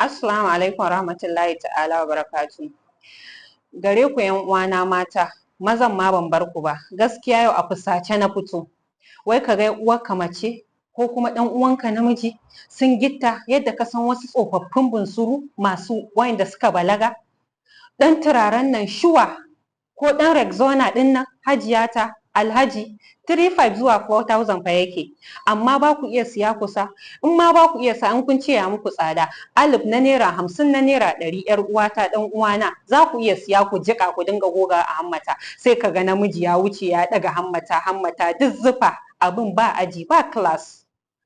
Assalamu alaikum warahmatullahi ta'ala wa barakatuh. Gare ku 'yan uwana mata, mazan ma ban bar ku ba. Gaskiya yau a fusace na fito. Wai ka ga uwarka mace ko kuma ɗan uwanka namiji sun gitta yadda ka san wasu tsofaffin bunsuru masu wayanda suka balaga. Ɗan turaren nan Sure ko ɗan Rexona ɗin nan, hajiyata, alhaji, 35 zuwa 4000 fa yake, amma ba ku iya siya kusa. In ma ba ku iya sa, in kun ce ya muku tsada, alif na naira 50, na naira 100, yar uwata, ɗan uwana, za ku iya siya ku jiƙa ku dinga goga a hammata. Sai ka ga namiji ya wuce ya ɗaga hammata, hammata duk zufa, abin ba aji ba class,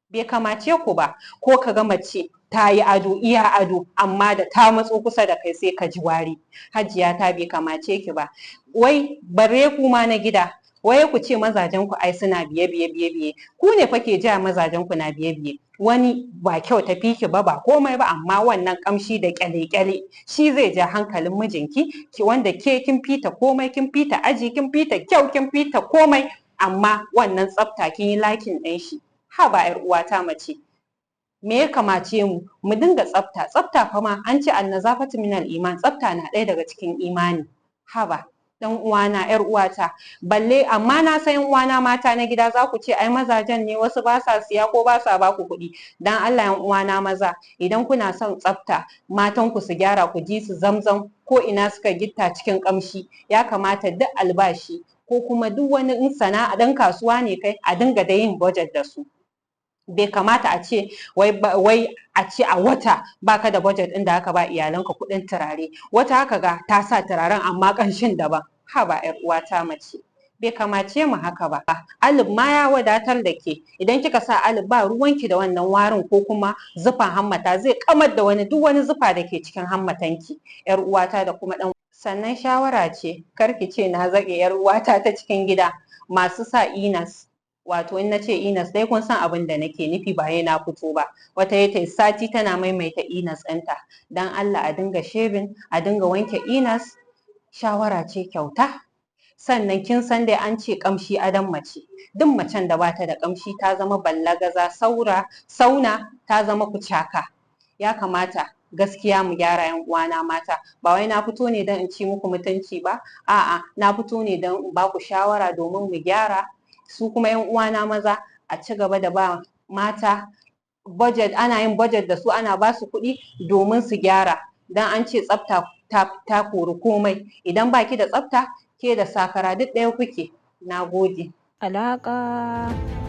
bai kamace ku ba. Ko ka ga mace ta yi ado iya ado, amma da ta matso kusa da kai sai ka ji wari. Hajiya ta, bai kamace ki ba. Wai bare ku ma na gida, wai ku ce mazajen ku ai suna biye biye biye biye. Ku ne fa ke ja mazajen ku na biye biye. Wani ba kyau ta fi ki ba, ba komai ba, amma wannan kamshi da kyale kyale shi zai ja hankalin mijinki ki, wanda ke kin fita komai, kin fita aji, kin fita kyau, kin fita komai, amma wannan tsafta kin yi lacking ɗin shi. Haba yar uwata mace, me ya kamace mu? Mu dinga tsafta. Tsafta fa ma an ce annazafatu minal iman, tsafta na ɗaya daga cikin imani. Haba dan uwana, yar uwata, balle amma na san yan uwana mata na gida za ku ce ai mazajen ne wasu ba sa siya ko ba sa ba ku kuɗi. Dan Allah yan uwana maza, idan kuna son tsafta, matan ku su gyara, ku ji su zamzam, ko ina suka gitta cikin kamshi, ya kamata duk albashi ko kuma duk wani in sana'a dan kasuwa ne kai, a dinga da yin budget da su. Bai kamata a ce wai a ce a wata baka da budget ɗin da aka ba iyalanka kuɗin turare. Wata haka ga ta sa turaren amma ƙanshin daban. Haba ƴar uwata mace, bai kamace mu haka ba. Alif ma ya wadatar da ke. Idan kika sa alif, ba ruwanki da wannan warin ko kuma zufan hammata zai kamar da wani duk wani zufa da ke cikin hammatanki, ƴar uwata da kuma ɗan. Sannan shawara ce, kar ki ce na zaƙe, ƴar uwata ta cikin gida masu sa inners, wato in na ce inners dai kun san abin da nake nufi, ba na fito ba. Wata ya ta sati tana maimaita inners ɗinta. Dan Allah a dinga shaving, a dinga wanke inners. Shawara ce kyauta. Sannan kin san dai an ce ƙamshi adon mace. Duk macen da bata da ƙamshi ta zama ballagaza, saura sauna, ta zama kucaka. Ya kamata gaskiya mu gyara, yan uwana mata. Ba wai na fito ne don in ci muku mutunci ba, a'a, na fito ne don in baku shawara domin mu gyara. Su kuma yan uwana maza, a ci gaba da ba mata budget, ana yin budget da su, ana ba su kuɗi domin su gyara, don an ce tsafta ta kori komai. Idan baki da tsafta, ke da sakara duk ɗaya kuke. Na gode. Alaƙa.